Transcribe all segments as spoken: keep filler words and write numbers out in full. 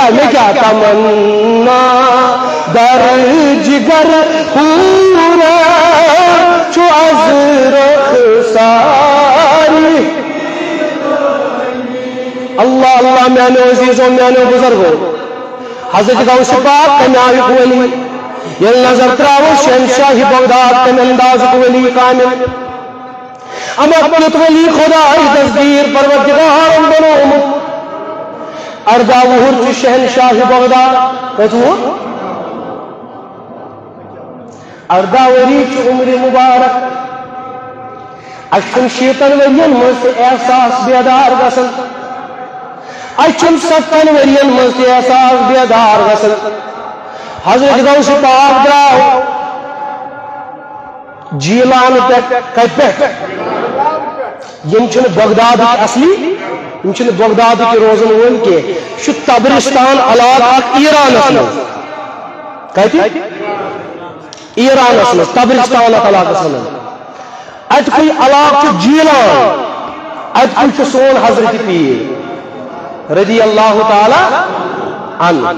مےٚ کیٛاہ تمنا، در جگر پوٗرٕ چھُ از رخساری۔ اللہ اللہ، میانیو عزیزو، میانیو بزرگو، حضرت غوث پاک کمہِ آیُک ولی؟ ییٚلہِ نظر تراوو شہنشاہ بغداد کمہِ اندازُک ولی کامل۔ اما کیُتھ ولی خداے دستگیر پروردگارن بنوومُت۔ ارداہ وُہُر چھُ شہنشاہ بغداد۔ کٔژ وُہُر؟ ارداہ ؤری چھُ عمر مبارک۔ اَسہِ چھُنہٕ شیٖتن ؤرین منٛز تہِ احساس بیدار گژھان۔ اَسہِ چھُنہٕ ستن ؤرین منٛز تہِ احساس بیدار گژھان۔ حضرت غوث پاک درٛاو جیلان پٮ۪ٹھ۔ کتہِ پٮ۪ٹھ؟ یِم چھِنہٕ بغدادٕکۍ اصلی، یِم چھِنہٕ بغدادٕکۍ روزن وٲلۍ کینٛہہ۔ یہِ چھُ تبرستان علاقہٕ اکھ ایرانس منٛز۔ کتہِ؟ ایرانس منٛز، تبرستان اتھ علاقس ونان۔ اتہِ کُے علاقہٕ چھُ جیلان، اتہِ کُے چھُ سون حضرت پیٖر رضی اللہ تعالی عنہ۔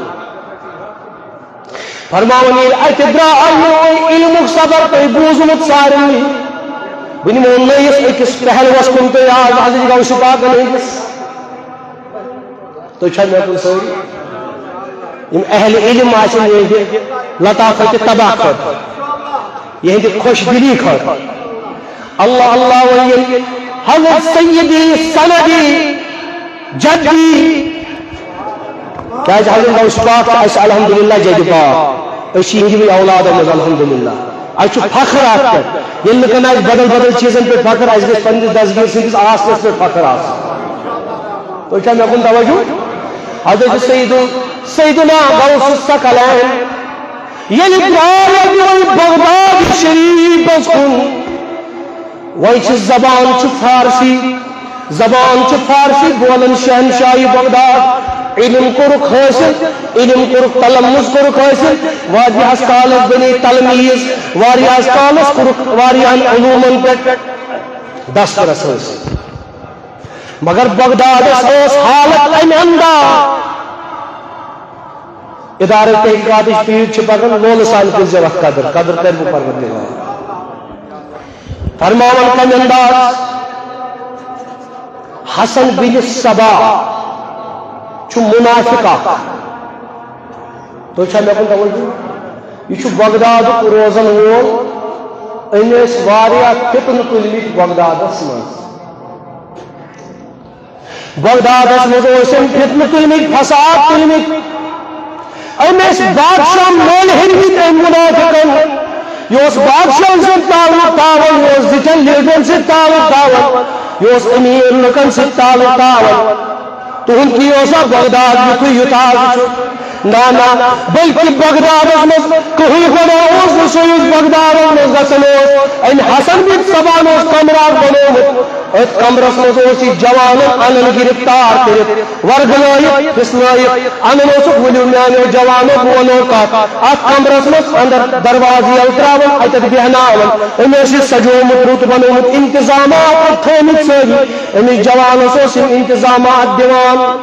فرماوان ییٚلہِ اتہِ درٛاو یِموٕے علمُک سبق تۄہہِ بوٗزمُت سارنٕے۔ بہٕ نِمو نٔیِس أکِس پہلوس کُن تُہۍ آز، حضرت غوث پاکن ہٕنٛدِس۔ تُہۍ چھا مےٚ کُن سٲری؟ یِم اہل علم آسن یِہنٛدِ لطافت تباہ خٲطرٕ، یِہنٛدِ خۄش دِلی خٲطرٕ۔ اللہ اللہ ونہِ ییٚلہِ حضرت سیدی سندی جدی، کیازِ حضرت غوث پاک چھُ اَسہِ الحمدللہ جدِ پاک، أسۍ چھِ یِہنٛدِ اولادو منٛز الحمدللہ۔ اَسہِ چھُ فخر اَتھ پٮ۪ٹھ۔ ییٚلہِ لُکن آسہِ بدل بدل چیٖزن پٮ۪ٹھ فخر، اَسہِ گژھِ پننِس دستگیٖر سٕنٛدِس آسنس پٮ۪ٹھ فخر آسُن۔ تُہۍ چھا مےٚ کُن توجہ؟ حضرت سیدو، سیدنا غوث الثقلین ییٚلہِ درٛاو ییٚتہِ وۄنۍ بغداد شریٖفس کُن، وۄنۍ چھِ زبان چھِ فارسی، زبان چھِ فارسی بولان شہنشاہی بغداد۔ علم کوٚرُکھ حٲصِل، علم کوٚرُکھ، تلمذ کوٚرُکھ حٲصِل، واریاہس کالس بنے تلمیٖذ، واریاہس کالس کوٚرُکھ واریاہن علومن پٮ۪ٹھ دسترس حٲصِل۔ مگر بغدادس ٲس حالت امہِ انداز، ادارٕ تحقیقاتٕچ پیٖٹ چھِ پکان، لولہٕ سان کٔرزیو اتھ قدر، قدر کرِ بہٕ پروردگار۔ فرماوان کمہِ انداز؟ حسن بن صبا چھُ منافق اکھ۔ تُہۍ چھا مےٚ کُن توجہ؟ یہِ چھُ بغدادُک روزن وول۔ أمۍ ٲسۍ واریاہ فتنہٕ تُلمٕتۍ بغدادس منٛز۔ بغدادس منٛز اوس أمۍ فتنہٕ تُلمٕتۍ، فساد تُلمٕتۍ۔ أمۍ ٲسۍ بادشاہ مٲلۍ ہیٚنمٕتۍ أمۍ منافقن۔ یہِ اوس بادشاہن سۭتۍ تعلق تھاوان، یہِ اوس زِٹھٮ۪ن لیڈرن سۭتۍ تعلق تھاوان، یہِ اوس أمیٖر لُکن سۭتۍ تعلق تھاوان۔ تُہُنٛد کی اوسا بغداد یُتھُے یُتھ آز چھُ؟ نہ، نہ، بلکہِ بغدادس منٛز کٕہٕنۍ گۄڈٕ اوس نہٕ سُہ، یُس بغدادس منٛز گژھان اوس۔ أمۍ حسن بن صبان اوس کمرہ اکھ بنوومُت۔ أتھۍ کمرس منٛز اوس یہِ جوانن انان گرفتار کٔرِتھ، ورگلٲیِتھ، پھِسلٲیِتھ انان اوسُکھ۔ ؤلِو میانیو جوانو، بہٕ ونو کتھ۔ اتھ کمرس منٛز اندر دروازٕ یلہٕ تراوان، اتٮ۪تھ بیہناوان۔ أمۍ اوس یہِ سجوومُت، رُت بنوومُت، انتظامات تھٲومٕتۍ سٲری۔ أمِس جوانس اوس یِم انتظامات دِوان۔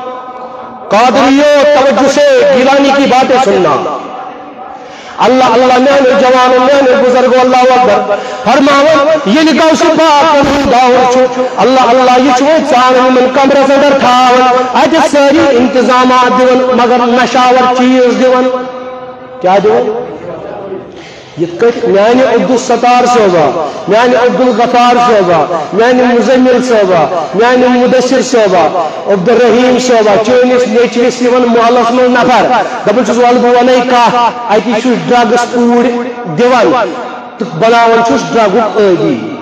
قادریو، توجہ سے گیلانی کی باتیں سننا۔ اللہ اللہ، میانیو جوانو، میانیو بزرگو، اللہ اکبر۔ فرماوان، ییٚلہِ غوث پاکن ہُنٛد دور چھُ، اللہ اللہ، یہِ چھُ وۄنۍ ژانان یِمن کمرس اندر تھاوان، اتہِ سٲری انتظامات دِوان، مگر نشاور چیٖز دِوان۔ کیٛاہ دِوان؟ یِتھ کٔٹھۍ میانہِ عبدالستار صٲبا، میانہِ عبدالغفار صٲبا، میانہِ مزمل صٲبا، میانہِ مدثر صٲبا، عبدالرحیم صٲبا، چٲنِس نیٚچوِس یِوان محلس منٛز نفر، دپان چھُس، "ولہٕ بہٕ ونے کتھ، اتی چھُس drugs کوٗرۍ دِوان تہٕ بناوان چھُس drugُک عٲدی۔"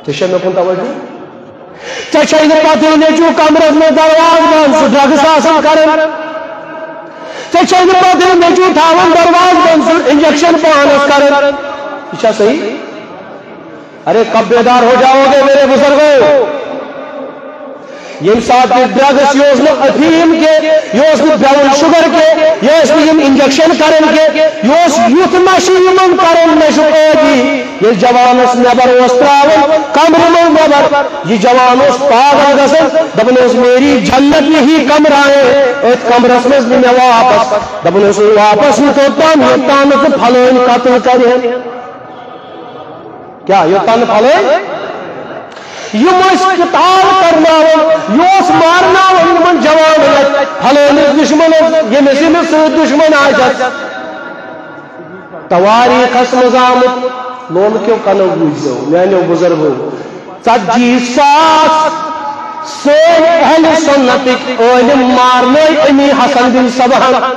ژےٚ چھےٚ مےٚ کُن توجہ؟ ژےٚ چھے نہٕ پتہٕ نیٚچوٗ کمرس منٛز دروازٕ بنٛد، سُہ drugs آسان کران۔ ژےٚ چھے نہٕ پتہٕ نیٚچوٗ تھاوان دروازٕ بنٛد، سُہ injection پانس کران۔ یہِ چھا صحیح؟ ارے کب بیدار ہو جاؤ گے میرے بزرگو؟ ییٚمہِ ساتہٕ یہِ drugs، یہِ اوس نہٕ افیٖم کینٛہہ، یہِ اوس نہٕ brown sugar کینٛہہ، یہِ ٲسۍ نہٕ یِم injection انجیکشن کران کینٛہہ، یہِ اوس یُتھ نشہٕ یِمن کران، نشہٕ عٲدی۔ ییٚلہِ جوانس نٮ۪بر اوس تراوان، کمرٕ منٛز نٮ۪بر، یہِ جوان اوس پاگل گژھان، دپان اوس، "میری جنت یہی کمرہ ہے، أتھۍ کمرس منٛز نہِ مےٚ واپس۔" دپان اوس، "واپس نہٕ توٚتام، یوٚتام نہٕ ژٕ فلٲنۍ قتل کرِہن۔" کیٛاہ، یوٚتام نہٕ فلٲنۍ؟ یِم ٲسۍ قتال کرناوان، یہِ اوس مارناوان یِمن جوانن اتہِ، فلٲنِس دشمنس، ییٚمِس، ییٚمِس سۭتۍ دشمن آسٮ۪س۔ تواریخس منٛز آمُت، لولہٕ کیو کنو بوٗزِو، میانیو بُزرگو، ژتجی ساس سٲنۍ اہل سنتٕکۍ عٲلم مارنٲے امی حسن بن صبحن۔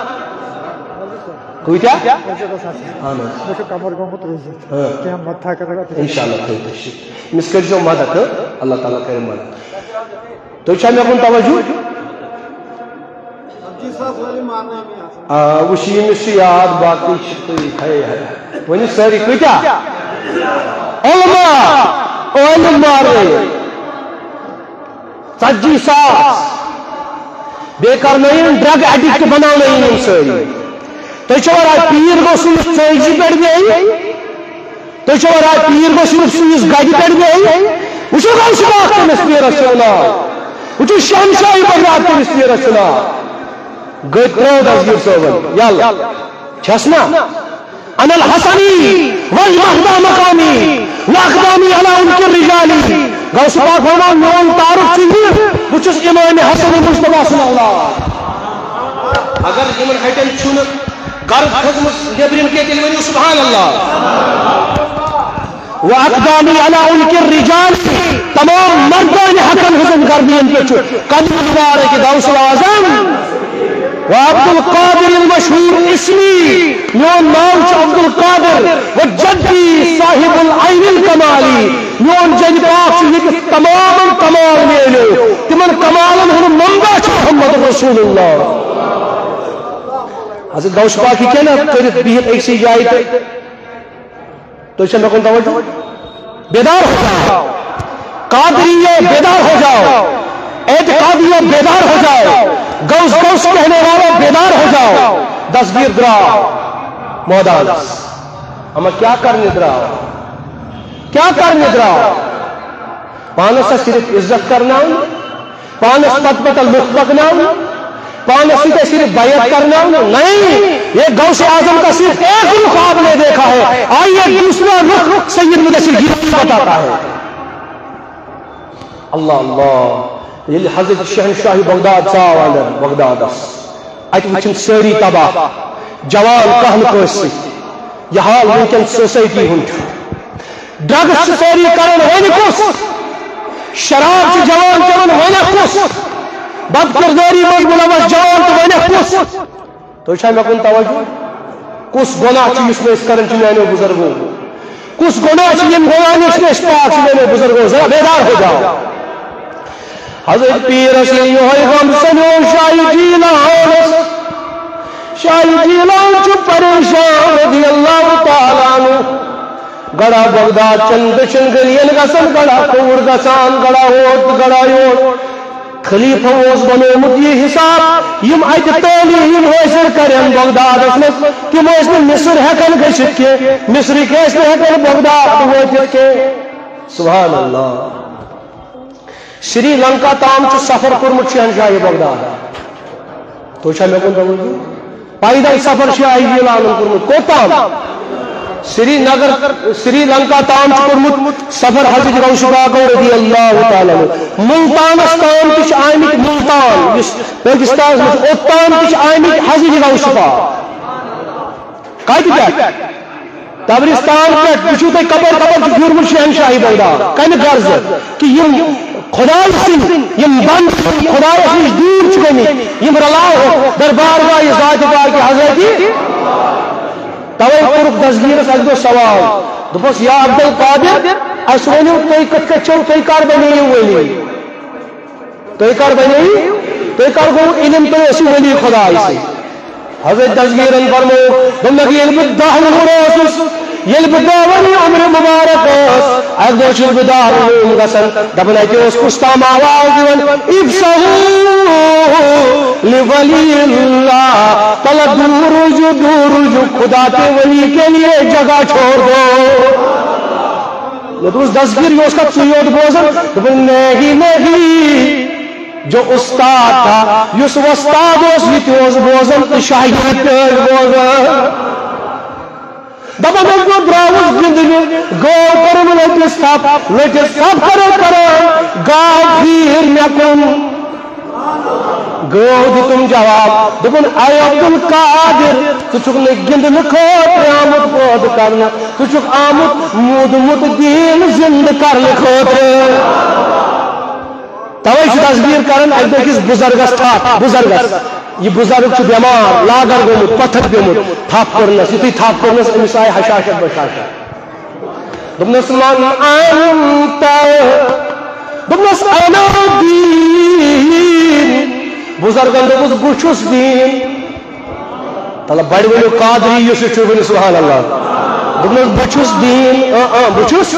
کۭتیاہ؟ اہن حظ۔ مےٚ چھُ کمر گوٚمُت رُکِتھ۔ ہاں۔ کینٛہہ مدتھا کَرٕ بہٕ۔ انشاءاللہ تھٲیِو تُہۍ سُہ۔ أمِس کٔرۍزیو مدد، ہاں؟ اللہ تعالیٰ کَرِ مدد۔ تُہۍ چھا مےٚ کُن توجہ؟ آ، وٕچھ یہِ، أمِس چھُ یاد، باقٕے چھِ تُہۍ، ہے، ہے۔ ؤنِو سٲری کۭتیٛاہ؟ علماء، عٲلم مارنٲے۔ ژتجی ساس۔ بیٚیہِ کرنٲیِن ڈرگ ایڈکٹ، بناونٲیِن یِم سٲری۔ تُہۍ چھِوا راے پیٖر گوٚژھ نہٕ ژٲنٛگجہِ پٮ۪ٹھ بیٚہہِ؟ تُہۍ چھِوا راے پیٖر گوٚژھ نہٕ سُہ یُس گدِ پٮ۪ٹھ بیٚہہِ؟ وٕچھِو غوث پاک کٔمِس پیٖرس چھُ ناو، وٕچھِو شہنشاہی بغداد کٔمِس پیٖرس چھُ ناو۔ گٔے ترٛٲو دستگیٖر صٲبن یَلہٕ۔ چھَس نا؟ انا الحسنی والمہدی مقامی واقدامی علی عنق الرجالی۔ غوث پاک فرماوان، میون تعارف چھُ یہِ، بہٕ چھُس امام حسن مصطفیٰ سُنٛد اولاد۔ اگر یِمن ہٹٮ۪ن چھُنہٕ غرض کھٔژمٕژ نیبرِم کینٛہہ، تیٚلہِ ؤنِو سبحان اللہ۔ واقدامی علی عنق الرجال، تمام مردان حقن ہٕنٛزن گردنین پٮ۪ٹھ چھُ قدم مبارک غوث اعظم۔ وعبد القادر المشہور اسمی، میون ناو چھُ عبد القادر، و جدی صاحب العین الکمالی، میون جد پاک چھُ ییٚتہِ تمامن کمال میلیو، تِمن کمالن ہُنٛد منبع چھُ محمد رسول اللہ۔ حضرت غوث پاک ہیٚکہِ نہ کٔرِتھ بِہِتھ أکسٕے جایہِ تہٕ تُہۍ چھا مےٚ کُن توجہ؟ بیدار ہو جاؤ۔ قادریو بیدار ہو جاؤ۔ اعتقادیو بیدار ہو جاؤ۔ غوث غوث کہنے والو بیدار ہو جاؤ۔ دستگیر دراو مٲدانس۔ اما کیا کرنہِ دراو؟ کیا کرنہِ دراو؟ پانس صرف عزت کرناوُن۔ پانس پتہٕ پتہٕ لُکھ پکناوُن، پانس سۭتۍ صرف بیعت کرناوُن، نہیں، یہ غوث اعظم کا صرف ایک رخ آپ نے دیکھا ہے، آئیے دوسرا رخ سید مدثر گیلانی بتاتا ہے۔ اللہ اللہ، ییٚلہِ حضرت شہنشاہی بغداد ژاو اندر بغدادس، اتہِ وٕچھِن سٲری تباہ، جوان کانٛہہ نہٕ کٲنٛسہِ سۭتۍ۔ یہِ حال وٕنکیٚن سوسایٹی ہُنٛد چھُ۔ ڈرگس چھِ سٲری کران، وۄنۍ کُس؟ شراب چھِ جوان چٮ۪وان، وۄنۍ کُس؟ بد کردٲری منٛز ملوث جوان تہٕ وۄنۍ کُس؟ تُہۍ چھا مےٚ کُن توجہ؟ کُس گۄناہ چھُ یُس نہٕ أسۍ کران چھِ میانیو بُزرگو؟ کُس گۄناہ چھُ یِم گۄناہ نِش نہٕ أسۍ پاک چھِ میانیو بُزرگو؟ ذرا بیدار ہو جاؤ۔ حضرت پیٖرس ییٚلہِ یِہوٚے غم سَمیو شاہِ جیٖلانس، شاہِ جیٖلان چھُ پریشان رضی اللہ تعالیٰ عنہ۔ گڑا بغداد چٮ۪ن دٔچھِنۍ گٔلین گژھان، گڑا کھووُر گژھان، گڑا ہوت، گڑا یوت۔ خلیفہ اوس بنومُت یہِ حساب، یِم اتہِ تعلیٖم حٲصِل کرن بغدادس منٛز، تِم ٲسۍ نہٕ مصر ہٮ۪کان گٔژھِتھ کینٛہہ، مصرٕکۍ ٲسۍ نہٕ ہٮ۪کان بغداد وٲتِتھ کینٛہہ۔ سبحان اللہ۔ سری لنکا تام چھُ سفر کوٚرمُت شہنشاہی بغداد۔ تُہۍ چھا مےٚ کُن توجہ؟ پیدل سفر شاہی جیلانن کوٚرمُت۔ کوٚت تام؟ سری نگر، سری لنکا تام چھُ کوٚرمُت سفر حضرت غوث پاک رضی اللہ تعالیٰ عنہ۔ ملتانس تام تہِ چھِ آمٕتۍ، ملتان یُس پٲکِستانس منٛز چھُ، اوٚت تام تہِ چھِ آمٕتۍ حضرت غوث پاک۔ کتہِ پٮ۪ٹھ؟ تبرستان پٮ۪ٹھ وٕچھِو تُہۍ کپٲرۍ کپٲرۍ چھُ پھیوٗرمُت شہنشاہی بغداد۔ کمہِ غرضہٕ؟ کہِ یِم خدایہِ سٕنٛدۍ، یِم بنٛدٕ یِم خدایس نِش دوٗر چھِ گٔمٕتۍ، یِم رلاوہوکھ دربار گاہ ذاتِ پاکہِ حضرتِ۔ توے کوٚرُکھ دستگیرس اکہِ دۄہ سوال، دوٚپُس، یا عبدالقادر، اسہِ ؤنِو تُہۍ کِتھ کٔنۍ چھِو، تُہۍ کر بنییِو ولی؟ تُہۍ کر بنییِو؟ تُہۍ کر گوٚو علم، تُہۍ ٲسِو ولی خدایہِ سٕنٛدۍ؟ حضرت دستگیرن فرموو، دوٚپنکھ، ییٚلہِ بہٕ دَہ وُہُر اوسُس، ییٚلہِ بہٕ دٲوٕنی عمرِ مُبارک ٲس، اَکہِ دۄہ چھُس بہٕ دارالعلوم گژھان، دَپان اَتہِ اوس کُس تام آواز دِوان، "افسحوا لولی اللہ"، تَلہٕ دوٗر روٗزِو، دوٗر روٗزِو، خدا کے ولی کے لیے جگہ چھوڑ دو۔ مےٚ دوٚپُس، "دستگیر، یہِ اوس کَتھ ژٕے یوت بوزان؟" دوٚپُن، "نہیں، نہیں، جو استاد تھا، یُس وۄستاد اوس، یہِ تہِ اوس بوزان تہٕ شاگرد تہِ ٲسۍ بوزان۔" دَپان اوس، بہٕ درٛاوُس گِنٛدنہِ، گٲو کٔرٕم لٔٹِس تھپھ، لٔٹِس تھپھ کٔرٕم کران، گاو پھیٖر مےٚ کُن۔ گٲو دِتُم جواب، دوٚپُن، اے عبدالقادر، ژٕ چھُکھ نہٕ گِنٛدنہٕ خٲطرٕ آمُت پٲدٕ کرنہٕ، ژٕ چھُکھ آمُت موٗدمُت دیٖن زِنٛدٕ کرنہٕ خٲطرٕ۔ توے چھُ دستگیر کران اکہِ دۄہ أکِس بُزرگس تھپھ، بُزرگس۔ یہِ بُزرگ چھُ بٮ۪مار، لاگر گوٚمُت، پتھر پیوٚمُت، تھپھ کوٚرنس۔ یُتھُے تھپھ کوٚرنس، أمِس آیہِ ہشاشت بشاشت۔ دوٚپنس، "من انت؟" دوٚپنس، "انا دین۔" بُزرگن دوٚپُس، "بہٕ چھُس دیٖن۔" تلہٕ بڑِ ؤنِو قادری یُس یہِ چھُ، ؤنِو سبحان اللہ۔ دوٚپنس، "بہٕ چھُس دیٖن، اۭں، اۭں، بہٕ چھُس،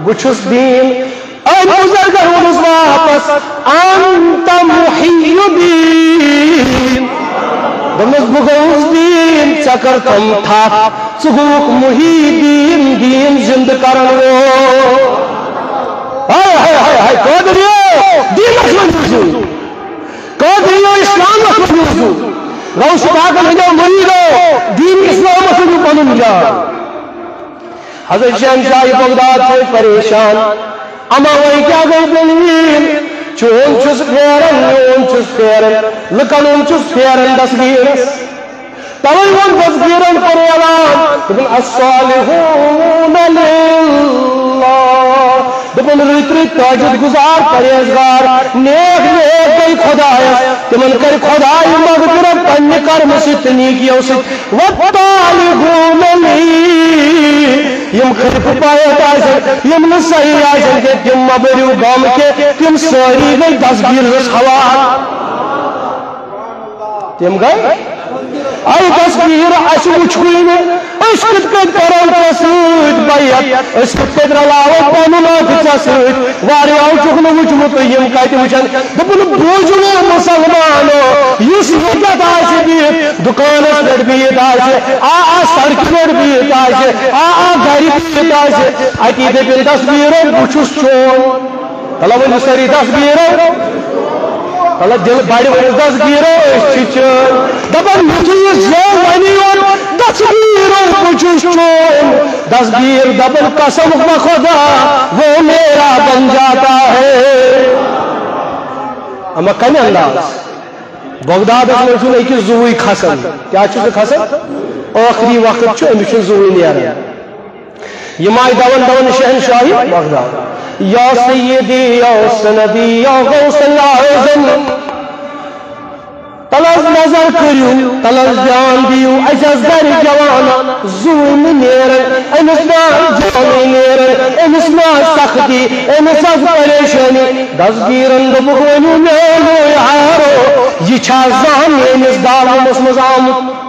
بہٕ چھُس دیٖن۔" أمۍ بُزرگن ووٚنُس واپس، "انت محی الدین۔" دوٚپنس، "بہٕ گوٚوُس دیٖن، ژےٚ کٔرتھم تھپھ، ژٕ گوٚوُکھ محی الدین، دیٖن زِنٛدٕ کرن وول۔" ہاے، ہاے، ہاے، ہاے، قٲدریو، دیٖنس منٛز روٗزِو۔ قٲدریو، اسلامس منٛز روٗزِو۔ غوث پاکن ہٕنٛدیو مُریٖدو، دیٖن اسلامس منٛز پنُن جان۔ حضرت شہنشاہ بغداد چھِ پریشان، اما وۄنۍ کیٛاہ گوٚو دٔلیٖل؟ چون چھُس پھیران، میون چھُس پھیران، لُکن ہُنٛد چھُس پھیران دستگیٖرس۔ توے ووٚن دستگیٖرن کوٚر اعلان، دوٚپُن، "الصالحون للہ"۔ دوٚپُن، رٕتۍ رٕتۍ تاجد گُزار، پرہیزگار، نیک نیک گٔے خۄدایس، تِمن کرِ خۄداے مغفرت پننہِ کرمہٕ سۭتۍ تہٕ نیکیو سۭتۍ۔ "والطالحون لی"، یِم خرفہٕ پایت آسن، یِم نہٕ صحیح آسن کینٛہہ، تِم مہ بٔرِو غم کینٛہہ، تِم سٲری گٔے دستگیٖرس حوالہٕ۔ تِم گٔے، اے دستگیٖر، اَسہِ وُچھوٕے نہٕ، أسۍ کِتھ کٔنۍ کرو ژےٚ سۭتۍ بیعت؟ أسۍ کِتھ کٔنۍ رلاوو پنُن اکھ ژےٚ سۭتۍ؟ واریاہو چھُکھ نہٕ وُچھمُت، یِم کتہِ وُچھن؟ دوٚپُن، بوٗزِو مُسلمانو، یُس ییٚتٮ۪تھ آسہِ بِہِتھ، دُکانس پٮ۪ٹھ بِہِتھ آسہِ، آ آ سڑکہِ پٮ۪ٹھ بِہِتھ آسہِ، آ آ گرِ بِہِتھ آسہِ، اتی دٔپِن دستگیٖرو، بہٕ چھُس چون۔ تلہ ؤنِو سٲری دستگیٖرو۔ تلہ دِل بڑِ ؤنِو دستگیٖرو، أسۍ چھِ چٲنۍ۔ دپان یُتھُے یہِ زیو ونہِ یوت دستگیٖرو، بہٕ چھُس چون۔ دستگیٖر دپان قسم بخدا وہ میرا بن جاتا ہے۔ اما کمہِ انداز؟ بغدادس منٛز چھُنہٕ أکِس زُوٕے کھسان۔ کیٛاہ چھُ سُہ کھسان؟ ٲخری وقت چھُ، أمِس چھُنہٕ زُوٕے نیران۔ یِم آیہِ دَوان دَوان شہنشاہی بغداد۔ یا سیدی، یا سندی، یا غوث الاعظم۔ تَلہٕ حظ نظر کٔرِو، تَلہٕ حظ دیان دِیِو، اَسہِ حظ گرِ جوان زُوٕے نہٕ نیران، أمِس ما جانٕے نیران، أمِس ما سختی، أمِس حظ پریشٲنی۔ دستگیٖرن دوٚپُکھ، ؤنِو میٛانیو یارو، یہِ چھا زانٛہہ میٛٲنِس دارالعلومس منٛز آمُت؟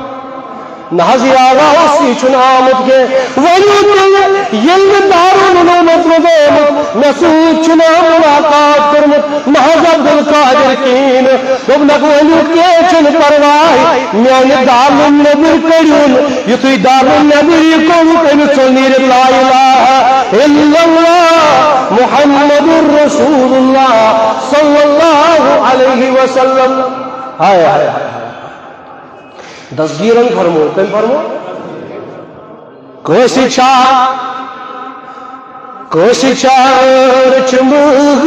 نہ حظ، یہِ آو اوس، یہِ چھُنہٕ آمُت کینٛہہ۔ ؤنِو تیٚلہِ، ییٚلہِ نہٕ دارالعلومس منٛز آمُت، مےٚ سۭتۍ چھُنہٕ مُلاقات کٔرمٕژ محض عبدالقادر کِہیٖنۍ۔ دوٚپنکھ، ؤنِو کینٛہہ چھُنہٕ پرواے، میانہِ دارالعلوم نٮ۪بر کٔڑِوُن۔ یُتھُے دارالعلوم نٮ۪بر یہِ کوٚڑُکھ، أمِس ژوٚل نیٖرِتھ لا الہ الا اللہ محمد رسول اللہ صلی اللہ علیہ وسلم۔ ہاے، ہاے، ہاے، ہاے۔ دستگیرن فرمو، تٔمۍ فرمو، کٲنٛسہِ چھا، کٲنٛسہِ چھا رٔچھمٕژ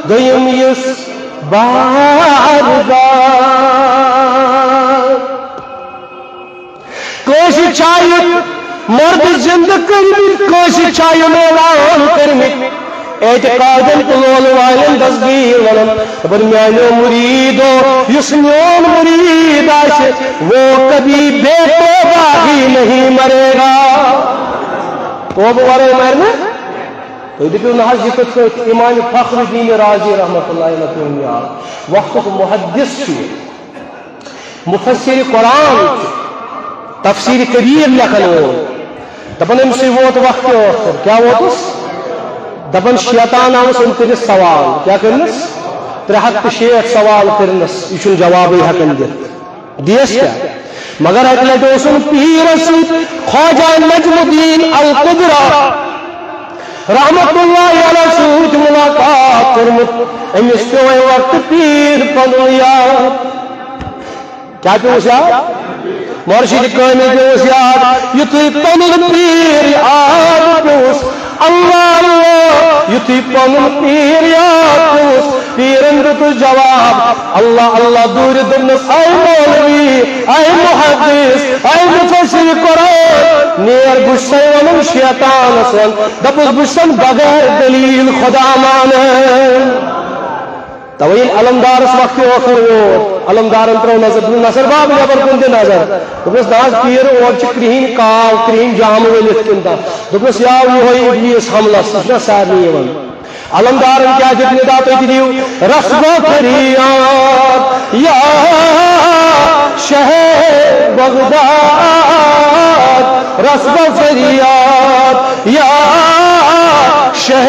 دوٚیِم یِژھ بارگاہ؟ کٲنٛسہِ چھا یہِ مرد زِندٕ کٔرمٕتۍ، کٲنٛسہِ چھا یِم اعلان کٔرمٕتۍ؟ اعتقادن تہٕ لولہٕ والٮ۪ن دستگیٖر وَنان، دَپان، میٛانیو مُریٖدو، یُس میون مُریٖد آسہِ، وہ کبھی بے توبہ ہی نہیں مرے گا۔ توبہٕ وَرٲے مَرِ نہٕ۔ تُہۍ دٔپِو نہ حظ، یہِ کِتھ پٲٹھۍ؟ امام فخر الدین رازی رحمتہ اللہ علیہ، وقتُک محدث چھُ یہِ۔ مفسر قرآن چھُ، تفسیر کبیر لیکھن وول۔ دپان أمۍ سٕے ووت وقت ٲخر۔ کیٛاہ ووتُس؟ دپان شیطان آوُس أمۍ کٔرنس سوال۔ کیٛاہ کٔرنس؟ ترٛےٚ ہتھ تہٕ شیٹھ سوال کٔرنس، یہِ چھُنہٕ جوابٕے ہٮ۪کان دِتھ۔ دیس کیٛاہ؟ مگر اکہِ لٹہِ اوسُن پیٖرس سۭتۍ خواجہ نجم الدین القدرہ رحمت اللہ علیہ سۭتۍ ملاقات کوٚرمُت۔ أمِس پیوٚو اَمہِ وقتہٕ پیٖر پنُن یاد۔ کیٛاہ پیوٚوُس یاد؟ مرشد کامل پیوٚوُس یاد۔ یُتھُے پنُن پیٖر یاد پیوٚوُس، اللہ اللہ، یُتھُے پنُن پیٖر یاد پیوٚوُس، پیٖرن دیُتُس جواب، اللہ اللہ دوٗرِتھ دوٚپنس، اے مولوی، اے محدث، اے مفسر قرآن، نیر، بہٕ چھُسے ونان شیطانس ون، دپُس بہٕ چھُسن بغیر دلیل خدا مانان۔ توے ییٚلہِ علمدارس وقتِ ٲخر ووت، علمدارن ترٲو نظر، دوٚپُن، نصر باب، یپٲرۍ کُن دِ نظر۔ دوٚپنس، نہ حظ پیٖر، اورٕ چھِ کرٛہِنۍ کاو، کرٛہِنۍ جامہٕ ؤلِتھ کِنۍ تہ۔ دوٚپنس، یہِ آو یِہوٚے ابلیس حملس، یہِ چھُنہ سارنٕے یِوان۔ علمدارن کیٛاہ دیُت ندا، تُہۍ تہِ دِیِو۔ رسوا فریاد یا شہ بغداد، رسوا فریاد یا شہ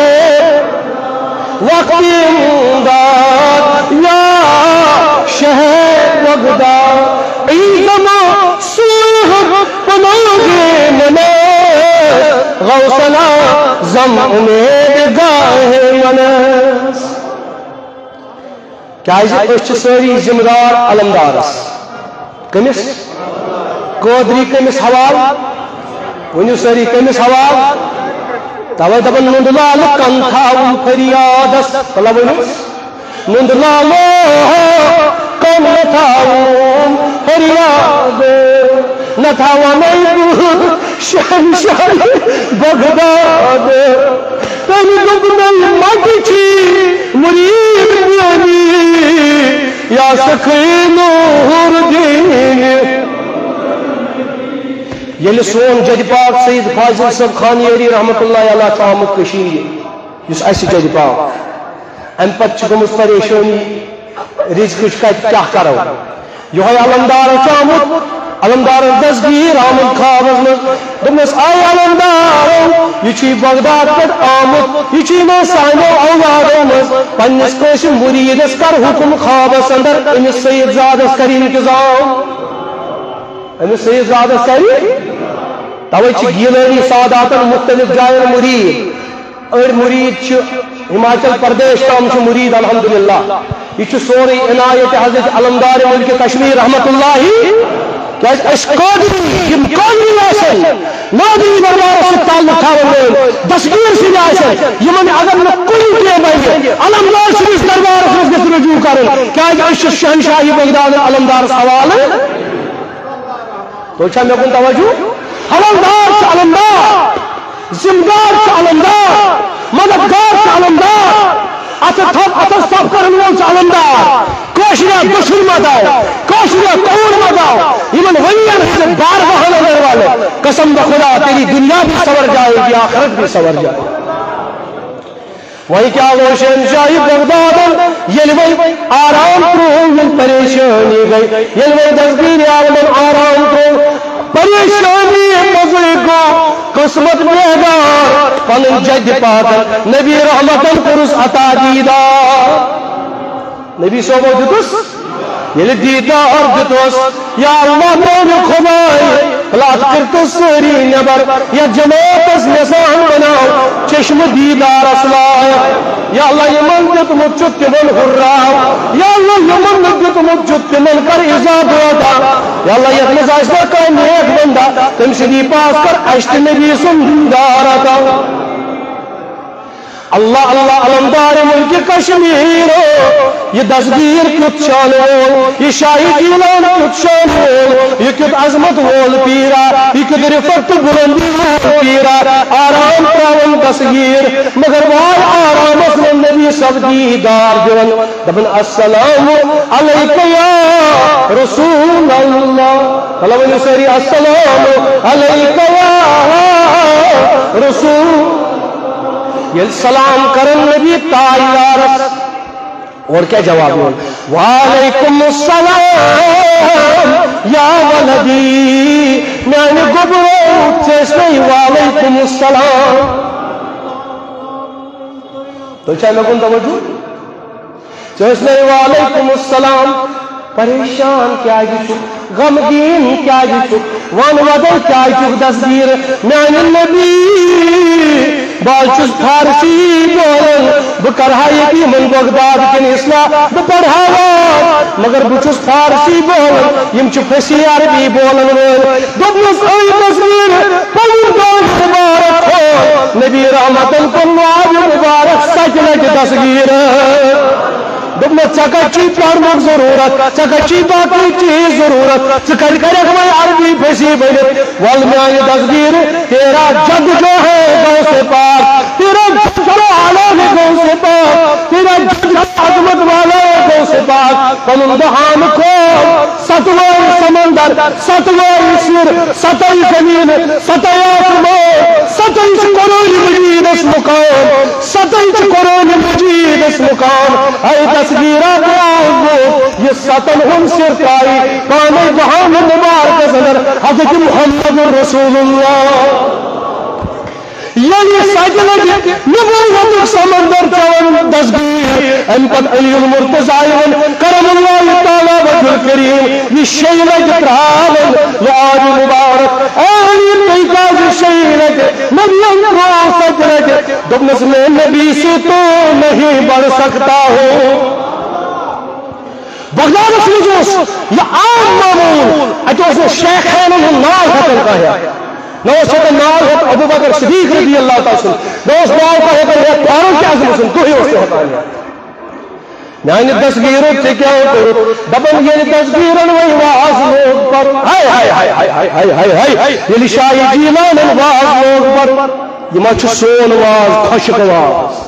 وقت امداد یا شہ بغداد، ای زمان سوی حق پناہ منست، غوث اعظم امید گاہ منست۔ کیازِ أسۍ چھِ سٲری ذمہٕ دار علمدارس۔ کٔمِس؟ قٲدری کٔمِس حوالہٕ؟ ؤنِو سٲری، کٔمِس حوالہٕ؟ توے دپان نُنٛد لالہٕ کن تھاوُن فریادس۔ تلہ ؤنِو۔ نُنٛد لالہٕ کن تھاوُن فریادس۔ نہ تھاونے بہٕ شہنشاہی بغداد۔ تٔمۍ دوٚپنَے مَٹہِ چھی مُریٖد میٛٲنی، یا سخی نور دیٖن۔ ییٚلہِ سون جدِ پاک سید فاضل صٲب خانیٲری رحمتہ اللہ علیہ چھُ آمُت کٔشیٖرِ، یُس اَسہِ جدِ پاک، اَمہِ پتہٕ چھِ گٔمٕژ پریشٲنی، رزقٕچ کتہِ کیٛاہ کرو؟ یِہوٚے علمدار چھُ آمُت، علمدارس دستگیر آمُت خوابس منٛز۔ دوٚپمَس، اے علمدارو، یہِ چھُے بغداد پٮ۪ٹھ آمُت، یہِ چھُے نہٕ سانیو اولادو منٛز۔ پننِس کٲنٛسہِ مُریٖدس کر حُکم خوابس اندر، أمِس سید زادس کر انتظام، أمِس سید زادس کر۔ توے چھِ گیلٲنی ساداتن مُختٔلِف جاین مُریٖد۔ أڑۍ مُریٖد چھِ ہماچل پردیش تام چھِ مُریٖد، الحمدللہ۔ یہِ چھُ سورُے عنایت حضرت علمدار ملک کشمیر رحمت اللہ۔ کیازِ أسۍ قٲدری، یِم قٲدری آسن، نادری دربارس سۭتۍ تعلق تھاوَن وٲلۍ، دستگیر سٕنٛدۍ آسن، یِمن اگر نہٕ کُنہِ تہِ بنہِ، علمدار سٕنٛدِس دربارس منٛز گژھِ رجوع کرُن۔ کیازِ أسۍ چھِ شہنشاہی بغداد علمدارس حوالہٕ۔ تُہۍ چھا مےٚ کُن توجہ؟ علمدار چھُ علمدار، ذمہٕ دار چھُ علمدار، مددگار چھُ علمدار۔ اتھٕ تھپھ، اتھس تھپھ کرن وول چھُ علمدار۔ کٲشریا دٔچھُن مہ داو، کٲشریا کوٗر مہ داو، یِمن ؤرین ہٕنٛدٮ۪ن بارگاہن اندر والو۔ قسم بخدا تیری دنیا بھی سنور جائے گی، آخرت بھی سنور جائے گی۔ وۄنۍ کیٛاہ گوٚو شہنشاہی بغدادن؟ ییٚلہِ وۄنۍ آرام ترٛوو، ییٚلہِ پریشٲنی گٔے، ییٚلہِ وۄنۍ دستگیٖر عالمن آرام ترٛوو، پریشٲنی منٛزٕے گوٚو قسمت بیدار۔ پنٕنۍ جدِ پاکن نبی رحمتن کوٚرُس عطا دیٖدار۔ نبی صٲبو دیُتُس، ییٚلہِ دیٖدار دیُتُس، یا اللہ میانہِ خداے، پلات کٔرتو سٲری نٮ۪بر، یتھ جماعتس نظام بناو، چشمہٕ دیٖدارس لایق۔ یا اللہ یِمن دیُتمُت چھُ تِمن ہُرراو، یا اللہ یِمن نہٕ دیُتمُت چھُ تِمن کر عذاب عطا۔ یا اللہ یتھ منٛز آسہِ نا کانٛہہ نیک بندہ، تٔمۍ سٕنٛدی پاس کر اسہِ تہِ نبی سُنٛد دیٖدار عطا۔ اللہ اللہ، علمدار ملک کشمیر، یہِ دستگیر کیُتھ شان وول، یہِ شاہی گیلان کیُتھ شان وول، یہِ کیُتھ عظمت وول پیرا، یہِ کیُتھ رفعت تہٕ بلندی وول پیرا، آرام تراوان دستگیر، مگر واے آرامس منٛز نبی صٲب دیٖدار دِوان، دپان، السلام علیک یا رسول اللہ۔ مطلب ؤنِو سٲری، السلام علیک یا رسول۔ ییٚلہِ سلام کرن نبی تاجدارس، اورٕ کیٛاہ جواب یِوان؟ وعلیکم السلام یا ولدی، میانہِ گوٚبرو، ٲسۍ نَے وعلیکم السلام۔ تُہۍ چھا مےٚ کُن توجہ؟ ژٕ ٲسۍ نَے وعلیکم السلام۔ پریشان کیازِ چھُکھ؟ غمگیٖن کیازِ چھُکھ؟ وَن وَدَے کیازِ چھُکھ دستگیٖر؟ میانہِ نبی، بہٕ حظ چھُس فارسی بولان، بہٕ کرٕ ہا ییٚتہِ یِمن بغداد کٮ۪ن اصلاح، بہٕ پرٕ ہا واز، مگر بہٕ چھُس فارسی بولان، یِم چھِ فصیح عربی بولن وٲلۍ۔ دوٚپمَس، اے دستگیٖر، پنُن دۄہ مُبارک کھول۔ نبی رحمتن کوٚر ناو مُبارک ستہِ لٹہِ دستگیٖر۔ دوٚپمَس، ژےٚ کَتہِ چھُے پرنُک ضروٗرت؟ ژےٚ کَتہِ چھُے باقٕے چیٖز ضروٗرت؟ ژٕ کَتہِ کَرَکھ وۄنۍ عربی فصیح بٔنِتھ؟ وَل میٛانہِ دستگیٖر، تیرا جد جو ہے غوث پاک، تیرا جد جو عالم غوث پاک، تیرا جد جو عظمت والا غوث پاک، پنُن دہان کھول۔ ستوے سمندر، ستوے سر، ستوے زمین، ستوے آسمان، ستوے چھِ قرآن مجیدس مقام، ستوے چھِ قرآن مجیدس مقام۔ اے دستگیرا، بوز، بوز، یہِ ستن ہُنٛد سر ترٛاوِ پانے دہان مبارکس اندر حضرت محمد رسول اللہ۔ ییٚلہِ ستہِ لٹہِ نبوتُک سمندر چٮ۪وان دستگیٖر، امہِ پتہٕ علی المرتضیٰ یِوان کرم اللہ تعالیٰ وجہ الکریم، یہِ شیٚیہِ لٹہِ ترٛاوان لعاب مبارک۔ اے علی، تُہۍ کیازِ شیٚیہِ لٹہِ؟ نبیَن ترٛوو ستہِ لٹہِ۔ دوٚپنَس، میں نبی سے تو نہیں بڑھ سکتا ہوں۔ بغدادس منٛز اوس یہِ عام معموٗل، اتہِ اوس نہٕ شیخینن ہُنٛد ناو ہٮ۪کان کانٛہہ ہٮ۪تھ۔ نہ اوس ہٮ۪کان ناو ہٮ۪تھ ابو بکر صدیق رضی اللہ تعالیٰ سُنٛد، نہ اوس ناو کانٛہہ ہٮ۪کان ہٮ۪تھ فاروق اعظم سُنٛد، کٕہٕنۍ اوس نہٕ ہٮ۪کان ہٮ۪تھ۔ میانہِ دستگیٖرو ژےٚ کیٛاہ کوٚرُتھ؟ دپان ییٚلہِ دستگیٖرن وۄنۍ واز لوگ پرُن، ہاے ہاے ہاے ہاے ہاے ہاے ہاے ہاے، ییٚلہِ شاہِ جیلانن واز لوگ پرُن، یہِ ما چھُ سون واز، خۄشک واز؟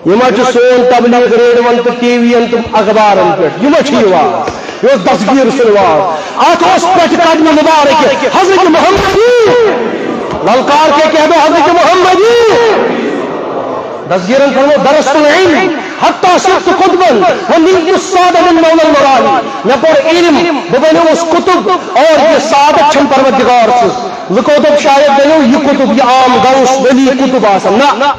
یہِ ما چھُ سون تبلیغ ریڈیوَن تہٕ ٹی وی یَن تہٕ اخبارن پٮ۪ٹھ؟ یہِ ما چھُ یہِ واز؟ یہِ اوس دستگیٖر سُنٛد واز۔ اتھ اوس پٮ۪ٹھٕ قدمہِ مبارک حضرت محمدی۔ للکار کے کہہ دو حضرت محمدی۔ دستگیٖرن فرمو، درست العلم حتی صرت قطبا و نلت السعادة من مولا الموالی۔ مےٚ پوٚر علم، بہٕ بنیوس قطب اور یہِ سعادت چھم پروردگار سٕنٛز۔ لُکو دوٚپ، شاید بنیو یہِ قطب، یہِ عام غوث ولی قطب آسان۔ نہ،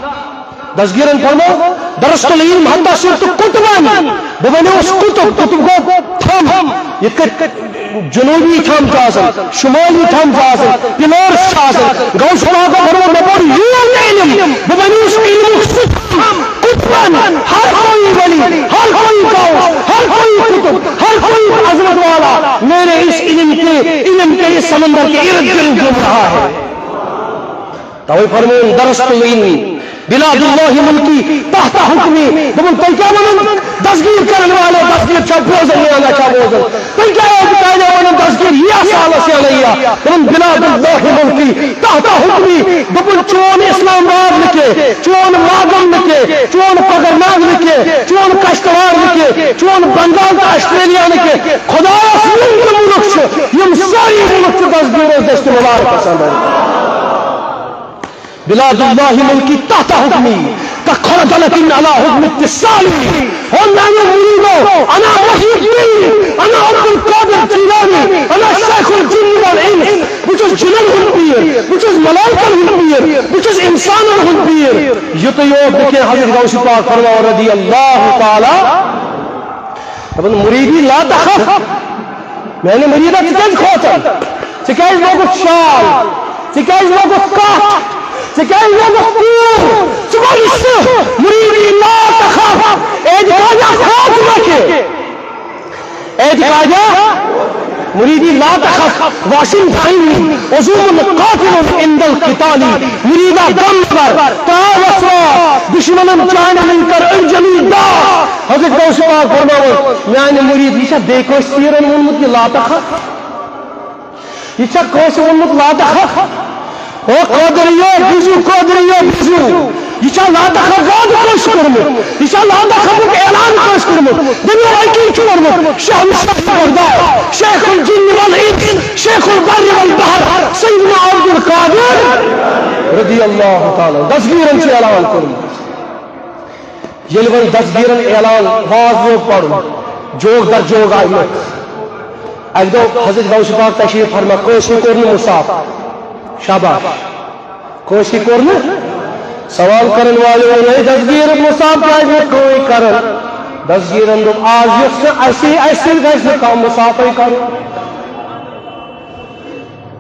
دستگیرن فرمو، درست العلم حتی صرت قطبا۔ بہٕ بنیوس قطب، قطب گوٚو تھم۔ یِتھ کٔنۍ جنوبی تھم چھُ آسان، شمالی تھم چھُ آسان، پلرس چھِ آسان۔ غوث پاکن فرمو، مےٚ پوٚر یوٗت علم، بہٕ بنیوس علمُک سُہ تھم۔ قطبا، ہر کوئی ولی، ہر کوئی غوث، ہر کوئی قطب، ہر کوئی عظمت والا میرے اس علم کے، علم کے اس سمندر کے ارد گرد گھوم رہا ہے۔ توے فرمون، درست العلم، بلاد اللہ ملکی تحت حکمی۔ دوٚپُن، تُہۍ کیٛاہ وَنان؟ دستگیر کرن والے، دستگیر چھا بوزان یا نہ چھا بوزان؟ تُہۍ کیٛاہ ٲسِو کالہِ وَنان، دستگیر یِیا سالس یا نہ یِیا؟ دوٚپُن، بلاد اللہ ملکی تحت حکمی۔ دوٚپُن، چون اسلام آباد نہٕ کینٛہہ، چون ماگم نہٕ کینٛہہ، چون کۄکرناگ نہٕ کینٛہہ، چون کشتوار نہٕ کینٛہہ، چون بنگال تہٕ آسٹریلیا نہٕ کینٛہہ۔ خدایس یِم تہِ مُلک چھِ، یِم سٲری مُلک چھِ دستگیرس دستِ مبارکس اندر۔ بلاد اللہ ملکی تحت حکمی، کخردلۃ علی حکم اتصالی۔ او میانیو مریدو، انا محی الدین، انا عبد القادر جیلانی، انا شیخ الجن والانس۔ بہٕ چھُس جِنن ہُنٛد پیٖر، بہٕ چھُس ملائکن ہُنٛد پیٖر، بہٕ چھُس انسانن ہُنٛد پیٖر۔ یُتُے یوت نہٕ کینٛہہ، حضرت غوث پاک فرماوان رضی اللہ تعالیٰ، دپان، مریدی لا تخف، میانہِ مریدا، ژٕ کیازِ کھوژان؟ ژےٚ کیازِ لوگُتھ شال؟ ژےٚ کیازِ لوگُتھ کٹھ؟ ژےٚ کیازِ لوگُتھ کوٗر؟ ژٕ ما چھُکھ سٕہہ؟ مریدی لا تخف، اعتقادہ، خوف مہ کھے۔ اعتقادہ، مریدی لا تخف، واصم فإنی عظوم قاتل عند القتال۔ مریدا غم مہ بر، تراو وسواس، دشمنن چانہِ لنگۍ کر انجمی داغ۔ حضرت غوث پاک فرماوان، میانہِ مرید، یہِ چھا بیٚیہِ کٲنٛسہِ تیٖرن ووٚنمُت یہِ لا تخف؟ یہِ چھا کٲنٛسہِ ووٚنمُت لا تخف؟ او قادریو، بوٗزِو، قادریو، بوٗزِو۔ یہِ چھا لا تخف وعدٕ کٲنٛسہِ کوٚرمُت؟ یہِ چھا لا تخفُک اعلان کٲنٛسہِ کوٚرمُت؟ دٔلیٖل أکی چھُ ووٚنمُت، شاہ مشتاق بغداد، شیخ الجن والانس، شیخ البر والبحر، سیدنا عبد القادر رضی اللہ تعالیٰ عنہ۔ دستگیرن چھُ اعلان کوٚرمُت۔ ییٚلہِ وۄنۍ دستگیرن اعلان واز لوگ پرُن، جوک در جوک آیہِ لُکھ۔ اکہِ دۄہ حضرت غوث پاک تشریف فرما، کٲنٛسہِ کوٚر نہٕ مصافحہ۔ شاباش۔ کٲنٛسی کوٚر نہٕ۔ سوال کرن والٮ۪و ووٚن، "ہے دستگیر مصعب، کیٛازِ نہٕ کٕہٕنۍ کران؟" دستگیرن دوٚپ، "آز یُس نہٕ اَسی، اَسہِ سۭتۍ گژھِ نہٕ کانٛہہ مصافے کرُن۔"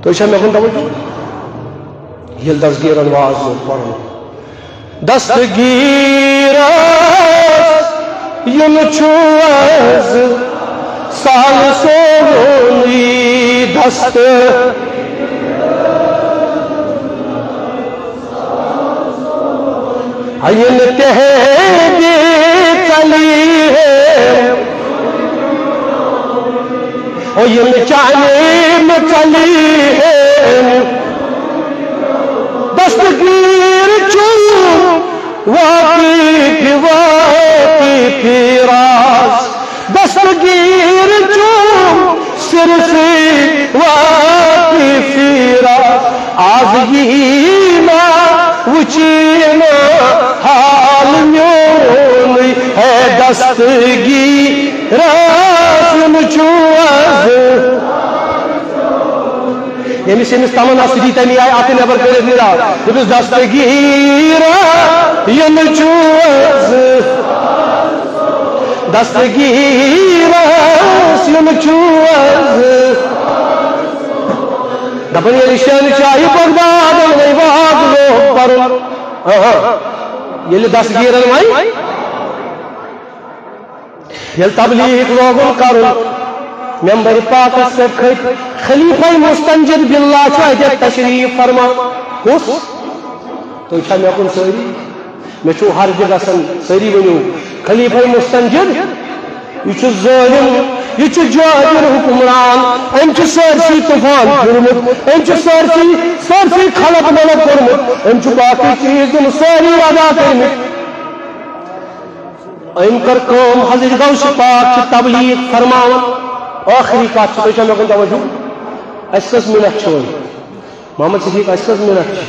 تُہۍ چھا مےٚ کُن توجہ؟ ییٚلہِ دستگیرن واز لوٚگ پرُن، دستگیرس یُن چھُ از سہل سونُے دست۔ یِن تِہنٛدِ ژَلہِ ہے، او یِن چانہِ مَہ ژَلہِ ہے۔ دستگیر چھُ واقف، واقف راز۔ دستگیر چھُ صرف واقف راز۔ آز یی نہ وٕچھِ نہٕ حال میون، ہے دستگیرس یُن چھُ از۔ ییٚمِس، ییٚمِس تمنا سۭتی تَمی آیہِ اَتھٕ نٮ۪بر کٔرِتھ نیران۔ دوٚپُس، "دستگیٖرا یُن چھُ از، دستگیٖرس یُن چھُ از۔" دَپان، ییٚلہِ شہنشاہہِ بغدادن وۄنۍ واز لوگ پَرُن، آہا، ییٚلہِ دستگیٖرن وۄنۍ ییٚلہِ تبلیغ لوگُن کرُن، ممبر پاکس پٮ۪ٹھ کھٔتۍ۔ خلیفہ مستنجد باللہ چھُ اَتٮ۪تھ تشریف فرما۔ کُس؟ تُہۍ چھا مےٚ کُن سٲری؟ مےٚ چھُو حرجہِ گژھان، سٲری ؤنِو، خلیفہ مستنجد، یہِ چھُ ظٲلِم، یہِ چھُ جٲبِر حکمران، أمۍ چھُ سٲرسٕے طوفان پھیوٗرمُت، أمۍ چھُ سٲرسٕے، سٲرسٕے خلق ملق کوٚرمُت، أمۍ چھُ باقٕے چیٖز تِم سٲری ادا کٔرمٕتۍ۔ أمۍ کٔر کٲم، حضرت غوث پاک چھِ تبلیغ فرماوان۔ ٲخری کتھ چھِ، تُہۍ چھا مےٚ کُن توجہ؟ اَسہِ کٔژ منٹ چھِ وۄنۍ؟ محمد صدیق، اَسہِ کٔژ منٹ چھِ؟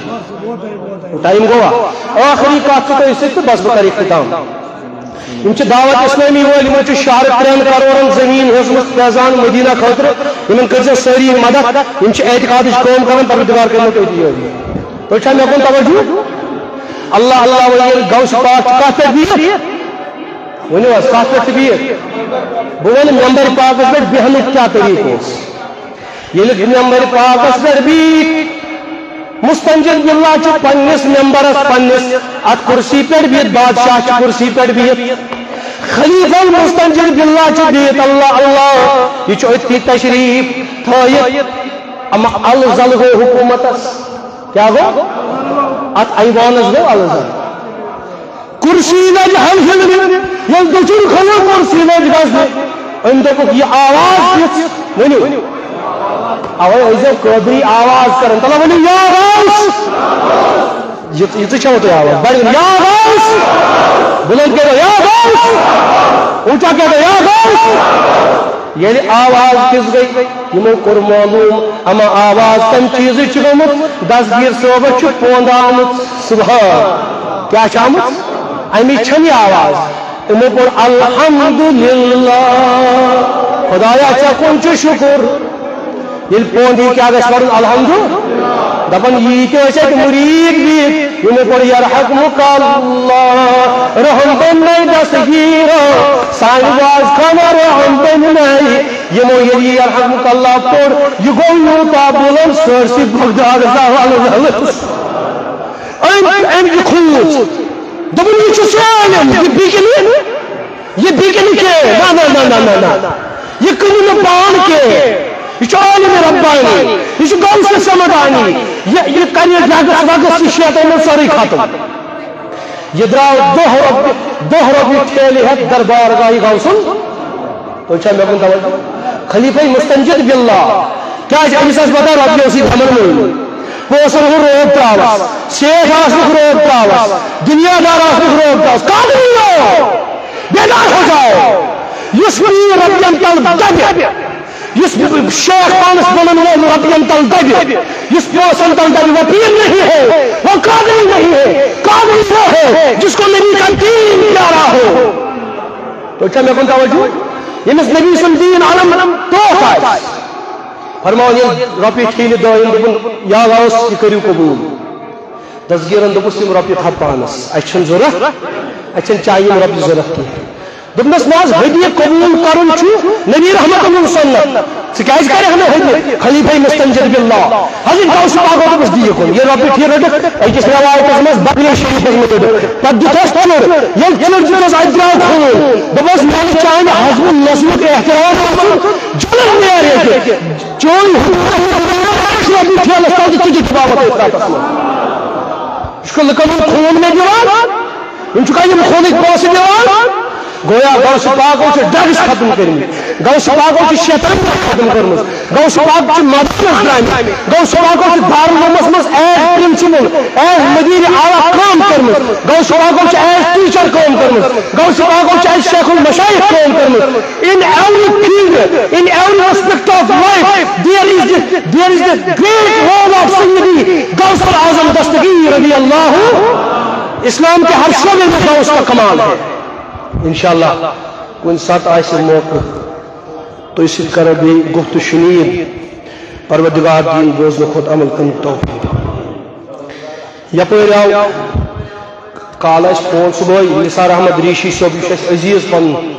ٹایم گوٚوا؟ ٲخری کتھ چھِ تۄہہِ سۭتۍ تہٕ بس بہٕ کرٕ اختتام۔ یِم چھِ دعوت اسلامی وٲلۍ، یِمو چھِ شہرٕ ترٛٮ۪ن کرورن زٔمیٖن ہیٚژمٕژ فیضان مدینہ خٲطرٕ۔ یِمن کٔرۍزیو سٲری مدد، یِم چھِ اعتقادٕچ کٲم کران، پروردگار کٔرِنو تُہۍ تہِ یٲری۔ تُہۍ چھا مےٚ کُن توجہ؟ اللہ اللہ ؤنِو، ییٚلہِ غوث پاک چھُ کَتھ پٮ۪ٹھ بِہِتھ؟ ؤنِو حظ، کَتھ پٮ۪ٹھ چھُ بِہِتھ؟ بہٕ وَنہٕ ممبر پاکَس پٮ۪ٹھ بیٚہنُک کیٛاہ طریٖقہٕ اوس۔ ییٚلہِ ممبر پاکَس پٮ۪ٹھ بِہِتھ، مستنجد باللہ چھُ پنٛنِس ممبرَس، پنٛنِس اَتھ کُرسی پٮ۪ٹھ بِہِتھ، بادشاہ چھُ کُرسی پٮ۪ٹھ بِہِتھ، خلیفہ مستنجد باللہ چھُ بِہِتھ، اللہ اللہ، یہِ چھُ أتھی تشریٖف تھٲیِتھ۔ اما الزل گوٚو حکوٗمتَس۔ کیٛاہ گوٚو؟ اَتھ ایوانَس گوٚو الزل۔ کُرسی لٔج ہلہٕ ہلنہِ، ییٚلہِ دٔچھُن کھوٚوُر کُرسی لٔج گژھنہِ، أمۍ دوٚپُکھ، "یہِ آواز کِژھ؟" ؤنِو۔ اَوَے ٲسۍزیو قٲدری آواز کران۔ تَلہ ؤنِو، "یا غوث!" یہِ، یہِ تہِ چھَو تۄہہِ آواز۔ بَڑٕ، "یا غوث!" بُلند کٔرِو، "یا غوث!" اونچا کٔرِو، "یا غوث!" ییٚلہِ آواز تِژھ گٔے، یِمو کوٚر معلوٗم، اما آواز کَمہِ چیٖزٕچ چھِ گٔمٕژ، دستگیٖر صٲبَس چھُ پونٛد آمُت۔ سبحان۔ کیٛاہ چھِ آمُت؟ اَمِچ چھَنہٕ یہِ آواز۔ یِمو پوٚر، "الحمدللہ۔" خدایا، ژےٚ کُن چھُ شُکُر۔ ییٚلہِ پونٛد یی، کیٛاہ گژھِ پَرُن؟ الحمدللہ۔ دَپان، ییٖتۍ ٲسۍ اَتہِ مُریٖد بِہِتھ، یِمو پوٚر، "یرحمک اللہ، رحم بننے دستگیرا، سانہِ واز خانہ رحم بننے۔" یِمو ییٚلہِ یہِ یرحمک اللہ پوٚر، یہِ گوٚو یوٗتاہ بُلند، سٲرسٕے بغدادس آو الہٕ ولہٕ۔ أمۍ، أمۍ یہِ کھوٗژ۔ دوٚپُن، "یہِ چھُ سُہ عالم، یہِ بِگہِ نہٕ، یہِ بِگہِ نہٕ کینٛہہ۔ نہ، نہ، نہ۔ یہِ کٕنہِ نہٕ پان کینٛہہ۔ یہِ چھُ عالم ربانی، یہِ چھُ غوث سمدانی۔ یہِ، یہِ کرِ رگس وگس، یہِ شیطانن سٲرٕے ختم۔" یہِ درٛاو دَہ رۄپیہِ، دَہ رۄپیہِ ٹھیلہِ ہٮ۪تھ دربار گاہہِ غوثُن۔ تُہۍ چھا مےٚ کُن توجہ؟ خلیفہ مستنجد باللہ۔ کیٛازِ؟ أمِس ٲس پتہ رۄپیہِ اوس یہِ دمن منٛز۔ پونٛسن ہُنٛد روب ترٛاوس، سیٹھ آسنُک روب ترٛاوس، دُنیا دار آسنُک روب ترٛاوس۔ قادری ہو، بیدار ہو جاؤ۔ یُس پیٖر رۄپین تل دبہِ، یُس شیخ پانس ونان وول رۄپین تل دبہِ، یُس پونٛسن تل دبہِ، وہ پیر نہیں ہے، وہ قادری نہیں ہے۔ قادری وہ ہے جس کو نبی کا دین پیارا ہو۔ تُہۍ چھا مےٚ کُن توجہ؟ ییٚمِس نبی سُنٛد دیٖن علم ٹوٹھ آسہِ، فرماوان ییٚلہِ رۄپیہِ ٹھیلہِ دٲیِم، دوٚپُن، "یا غوث، یہِ کٔرِو قبوٗل۔" دستگیرن دوٚپُس، "یِم رۄپیہِ تھاو پانس، اَسہِ چھَنہٕ ضوٚرتھ، اَسہِ چھَنہٕ چانہِ یِم رۄپیہِ ضوٚرتھ کینٛہہ۔" دوٚپنس، "نہ حظ، ہدیہِ قبوٗل کرُن چھُ نبی رحمتن ہُنٛد سُنت، ژٕ کیازِ کرکھ نہٕ ہدیہِ؟" خلیفہ مستنجد باللہ حضرت غوث پاکو دوٚپُس، "دِیِو کُن، یہِ رۄپیہِ ٹھیلہِ رٔٹِکھ۔" أکِس رٮ۪وایتس منٛز بغلے شریفس منٛز رٔٹِکھ، پتہٕ دیُتہس چُر، ییٚلہِ چُر دیُتس، اتہِ درٛاو خوٗن۔ دوٚپُس، "مےٚ نہٕ چانہِ حضمہٕ نسلُک احترام اوسُن، جلد نیر ییٚتہِ۔" چون رۄپیہِ ٹھیلس تل تہٕ ژٕ دِ جوابا تٔتھۍ راتس منٛز۔ یہِ چھُکھ لُکن ہُنٛد خوٗن مےٚ دِوان؟ یِم چھُکھا یِم خوٗنٕکۍ پونٛسہٕ دِوان؟ گویا غوث پاکو چھِ ڈرگس ختم کٔرمٕتۍ، غوث پاکو چھِ شیطانیت ختم کٔرمٕژ، غوث پاک چھِ مدرسس درٛامٕتۍ، غوث پاکو چھِ دارالعلومس منٛز ایز پرنسپل، ایز مدیر اعلیٰ کٲم کٔرمٕژ، غوث پاکو چھِ ایز ٹیچر کٲم کٔرمٕژ، غوث پاکو چھِ ایز شیخ المشایخ کٲم کٔرمٕژ۔ In every field, in every aspect of life, there is the, there is the great role of Sayyidi غوث اعظم دستگیر رضی اللہ۔ اسلام کے ہر شعبے میں غوث کا کمال ہے۔ انشاءاللہ کُنہِ ساتہٕ آسہِ موقعہٕ، تُہۍ سۭتۍ کرو بیٚیہِ گُفت و شنید، پروردگار دِیِن بوزنہٕ کھۄتہٕ عمل کرنُک توفیق۔ یپٲرۍ آو کال اَسہِ فون صُبحٲے، نثار احمد ریٖشی صٲب، یہِ چھُ اَسہِ عزیٖز پنُن،